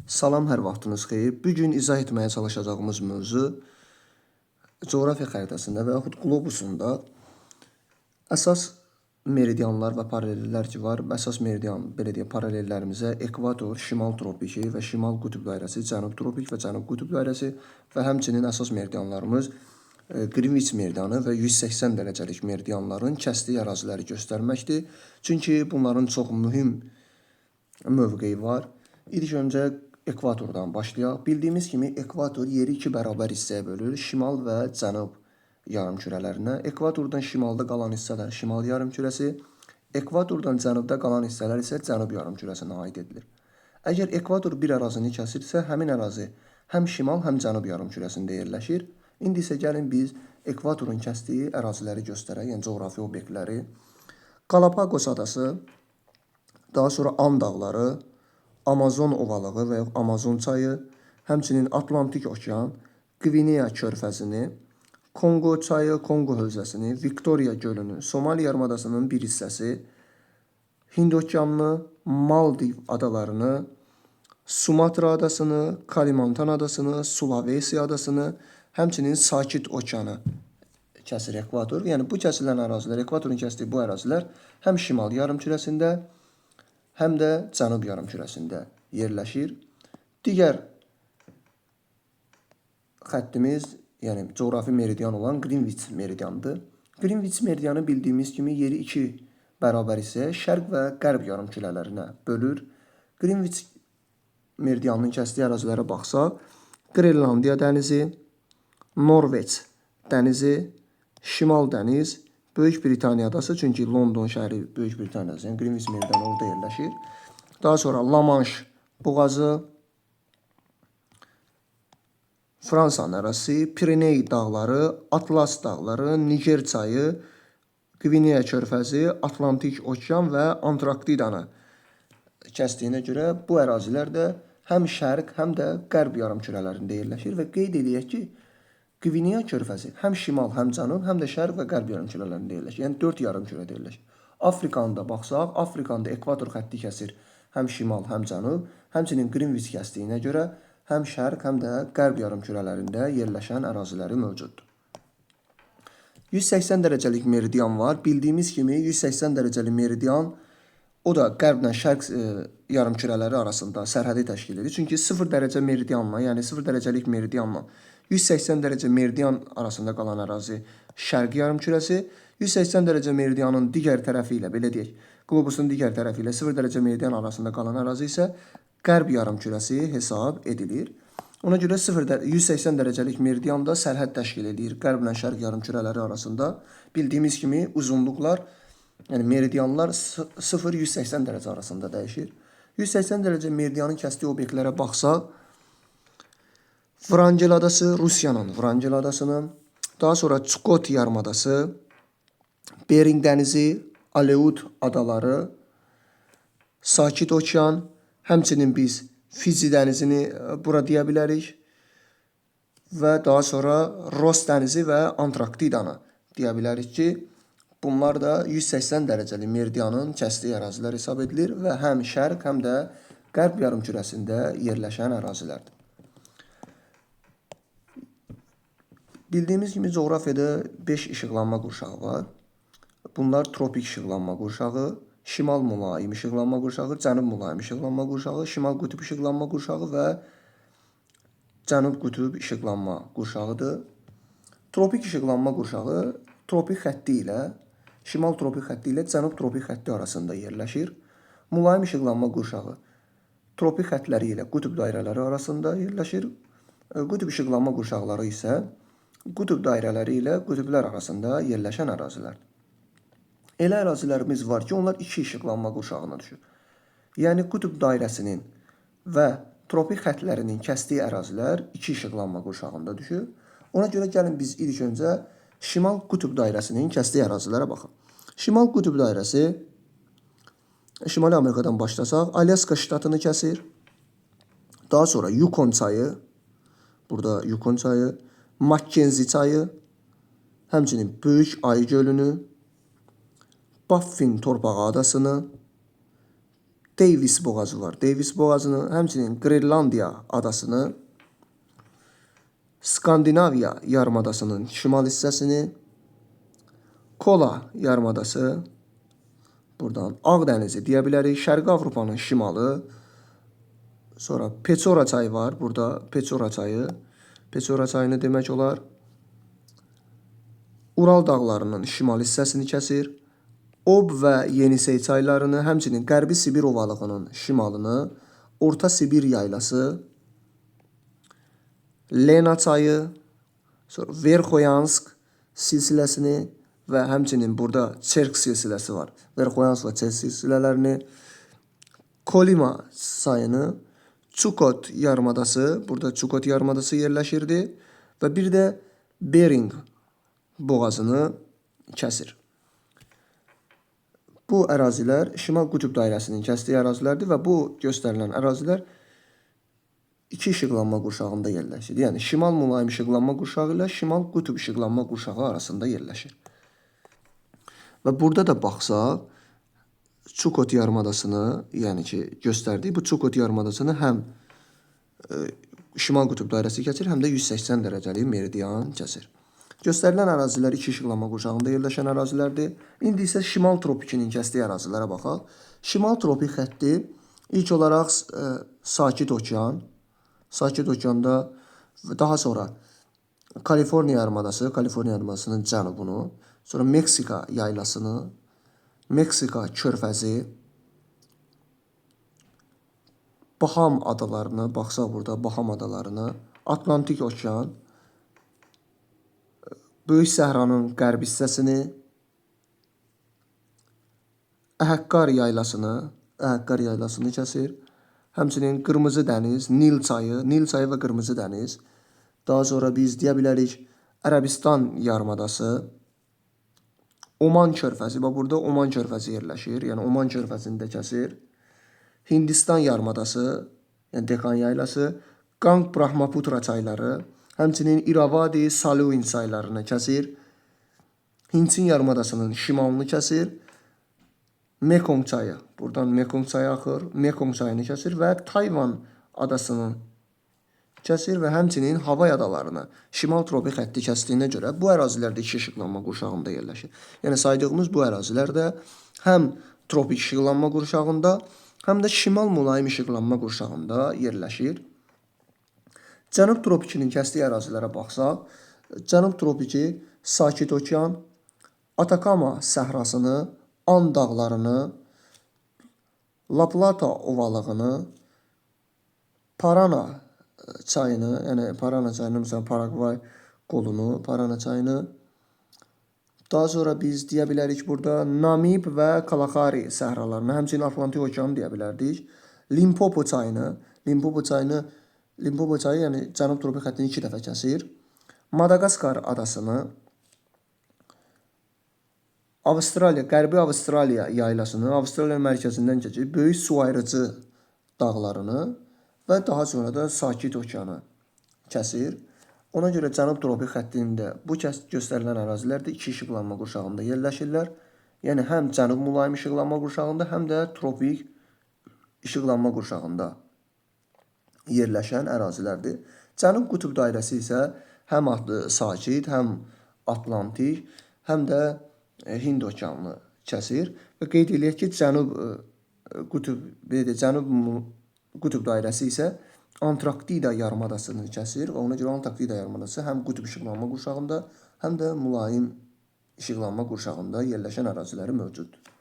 Salam, hər vaxtınız xeyir. Bu gün izah etməyə çalışacağımız mövzu coğrafiya xəritəsində və yaxud qlobusunda əsas meridianlar və paralellər ki var. Əsas meridian, belə deyək, paralellərimizə ekvator, şimal tropiki və şimal qütb dairəsi, cənub tropik və cənub qütb dairəsi və həmçinin əsas meridianlarımız Greenwich meridianı və 180 dərəcəlik meridianların kəsdiyi əraziləri göstərməkdir. Çünki bunların çox mühüm mövqeyi var. İlk öncə ekvatordan başlayaq. Bildiyimiz kimi ekvator yeri iki bərabər hissəyə bölür. Şimal və cənub yarımkürələrinə. Ekvatordan şimalda qalan hissələr şimal yarımkürəsi, ekvatordan cənubda qalan hissələr isə cənub yarımkürəsinə aid edilir. Əgər ekvator bir ərazini kəsirsə, həmin ərazi həm şimal, həm cənub yarımkürəsində yerləşir. İndi isə gəlin biz ekvatorun kəsdiyi əraziləri göstərək, yəni coğrafi obyektləri. Qalapagos adası, daha sonra And dağları, Amazon ovalığı və yox Amazon çayı, həmçinin Atlantik okean, Qvineya körfəzini, Konqo çayı, Konqo hövzəsini, Viktoriya gölünü, Somali yarımadasının bir hissəsi, Hind okeanını, Maldiv adalarını, Sumatra adasını, Kalimantan adasını, Sulawesi adasını, həmçinin Sakit okeanı kəsir ekvator. Yəni bu kəsilən ərazilər, ekvatorun kəsdiyi bu ərazilər həm şimal yarımkürəsində, həm də cənub yarımkürəsində yerləşir. Digər xəttimiz, yəni coğrafi meridian olan Greenwich meridianıdır. Greenwich meridianı bildiyimiz kimi yeri iki bərabər hissəyə şərq və qərb yarımkürələrinə bölür. Greenwich meridianının kəsdiyi ərazilərə baxsaq, Qrenlandiya dənizi, Norveç dənizi, Şimal dəniz, Böyük Britaniya adası, çünki London şəhəri Böyük Britaniyası, yəni Greenwich meridianı orada yerləşir. Daha sonra La-Manş boğazı, Fransanın ərazisi, Pireney dağları, Atlas dağları, Niger çayı, Qvineya körfəzi, Atlantik okean və Antarktidanı kəsdiyinə görə bu ərazilər də həm şərq, həm də qərb yarımkürələrində yerləşir və qeyd eləyək ki, Qvineya körfəzi həm şimal, həm cənub, həm də şərq və qərb yarımkürələrində yerləşir. Yəni 4 yarımkürədə yerləşir. Afrikanı da baxsaq, Afrikanı da ekvator xətti kəsir həm şimal, həm cənub. Həmçinin Greenwich kəsdiyinə görə həm şərq, həm də qərb yarımkürələrində yerləşən əraziləri mövcuddur. 180 dərəcəlik meridian var. Bildiyimiz kimi 180 dərəcəli meridian o da qərblə şərq yarımkürələri arasında sərhədi təşkil edir. Çünki 0 dərəcə meridianla, yəni 0 dərəcəlik meridianla 180 dərəcə meridian arasında qalan ərazi şərq yarımkürəsi, 180 dərəcə meridianın digər tərəfi ilə, belə deyək, qlobusun digər tərəfi ilə 0 dərəcə meridian arasında qalan ərazi isə qərb yarımkürəsi hesab edilir. Ona görə 180 dərəcəlik meridian da sərhəd təşkil edir qərblə şərq yarımkürələri arasında. Bildiyimiz kimi uzunluqlar, yəni meridianlar 0-180 dərəcə arasında dəyişir. 180 dərəcə meridianın kəsdiyi obyektlərə baxsaq, Vrangel adası, Rusiyanın Vrangel adasını, daha sonra Çukot yarımadası, Bering dənizi, Aleut adaları, Sakit okean, həmçinin biz Fici dənizini bura deyə bilərik və daha sonra Ross dənizi və Antarktidanı deyə bilərik ki, bunlar da 180 dərəcəli meridianın kəsdiyi ərazilər hesab edilir və həm şərq, həm də qərb yarımkürəsində yerləşən ərazilərdir. Bildiyimiz kimi coğrafiyada 5 işıqlanma qurşağı var. Bunlar tropik işıqlanma qurşağı, şimal mülayim işıqlanma qurşağı, cənub mülayim işıqlanma qurşağı, şimal qütb işıqlanma qurşağı və cənub qütb işıqlanma qurşağıdır. Tropik işıqlanma qurşağı tropik xətti ilə şimal tropik xətti ilə cənub tropik xətti arasında yerləşir. Mülayim işıqlanma qurşağı tropik xəttləri ilə qütb dairələri arasında yerləşir. Qütb işıqlanma qurşaqları isə qütb dairələri ilə qütblər arasında yerləşən ərazilərdir. Elə ərazilərimiz var ki, onlar iki işıqlanma qurşağına düşür. Yəni qütb dairəsinin və tropik xəttlərinin kəsdiyi ərazilər iki işıqlanma qurşağında düşür. Ona görə gəlin biz ilk öncə şimal qütb dairəsinin kəsdiyi ərazilərə baxaq. Şimal qütb dairəsi Şimali Amerikadan başlasaq, Alyaska ştatını kəsir. Daha sonra Yukon çayı, burada Yukon çayı, Mackenzie çayı, həmçinin Böyük Ayı gölünü, Baffin torpağı adasını, Davis boğazı var. Davis boğazını, həmçinin Qrenlandiya adasını, Skandinaviya yarımadasının şimal hissəsini, Kola yarımadası, buradan Ağ dənizi deyə bilərik, Şərqi Avropanın şimalı, sonra Peçora çayı var burada, Peçora çayı, Peçora çayını demək olar. Ural dağlarının şimal hissəsini kəsir. Ob və Yenisey çaylarını, həmçinin Qərbi Sibir ovalığının şimalını, Orta Sibir yaylası, Lena çayı, sonra Verxoyansk silsiləsini və həmçinin burada Çerk silsiləsi var. Verxoyansk və Çerk silsilələrini, Kolima çayını, Çukot yarımadası, burada Çukot yarımadası yerləşirdi və bir də Bering boğazını kəsir. Bu ərazilər Şimal Qütb dairəsinin kəsdiyi ərazilərdir və bu göstərilən ərazilər iki işıqlanma qurşağında yerləşir. Yəni şimal mülayim işıqlanma qurşağı ilə şimal qütb işıqlanma qurşağı arasında yerləşir. Və burada da baxsaq, Çukot yarımadasını, yəni ki, göstərdiyi bu Çukot yarımadasını həm şimal qütb dairəsi kəsir, həm də 180 dərəcəlik meridian kəsir. Göstərilən ərazilər iki işıqlanma qurşağında yerləşən ərazilərdir. İndi isə şimal tropikinin kəsdiyi ərazilərə baxaq. Şimal tropik xətti ilk olaraq Sakit Okean, Sakit Okeanda daha sonra Kaliforniya yarımadası, Kaliforniya yarımadasının cənubunu, sonra Meksika yaylasını, Meksika körfəzi, Baham adalarını, baxsaq burada Baham adalarını, Atlantik Okean, Böyük Səhranın qərb hissəsini, Əhəqqar yaylasını, Əhəqqar yaylasını kəsir. Həmçinin Qırmızı dəniz, Nil çayı, Nil çayı və Qırmızı dəniz. Daha sonra biz deyə bilərik Ərəbistan yarımadası, Oman körfəzi, bax burada Oman körfəzi yerləşir. Yəni Oman körfəzini də kəsir. Hindistan yarımadası, yəni Dekan yaylası, Qanq Brahmaputra çayları, həmçinin İravadi, Saluin çaylarını kəsir. Hindçin yarımadasının şimalını kəsir. Mekong çayı, buradan Mekong çayı axır, Mekong çayını kəsir və Tayvan adasının kəsir və həmçinin Havay adalarını şimal tropik xətti kəsdiyinə görə bu ərazilərdə iki işıqlanma qurşağında yerləşir. Yəni saydığımız bu ərazilər də həm tropik işıqlanma qurşağında, həm də şimal mülayim işıqlanma qurşağında yerləşir. Cənub tropikinin kəsdiyi ərazilərə baxsaq, Cənub tropiki Sakit Okean, Atakama səhrasını, And dağlarını, La Plata ovalığını, Parana çayını, yəni Parana çayını, məsələn Paraqvay qolunu, Parana çayını. Daha sonra biz deyə bilərik burada Namib və Kalahari səhralarını, həmçinin Atlantik okeanı deyə bilərdik. Limpopo çayını, Limpopo çayını, Limpopo çayı yəni Cənub tropik xəttini iki dəfə kəsir. Madaqaskar adasını, Avstraliya, Qərbi Avstraliya yaylasını, Avstraliya mərkəzindən keçir, böyük su ayırıcı dağlarını və daha sonra da Sakit okeanı kəsir. Ona görə Cənub tropik xəttində bu göstərilən ərazilər də iki işıqlanma qurşağında yerləşirlər. Yəni həm cənub mülayim işıqlanma qurşağında, həm də tropik işıqlanma qurşağında yerləşən ərazilərdir. Cənub qütb dairəsi isə həm Sakit, həm Atlantik, həm də Hind okeanını kəsir və qeyd eləyək ki, Cənub qütb, belə deyək, Cənub qütb dairəsi isə Antarktida yarımadasını kəsir və ona görə Antarktida yarımadası həm qütb işıqlanma qurşağında, həm də mülayim işıqlanma qurşağında yerləşən əraziləri mövcuddur.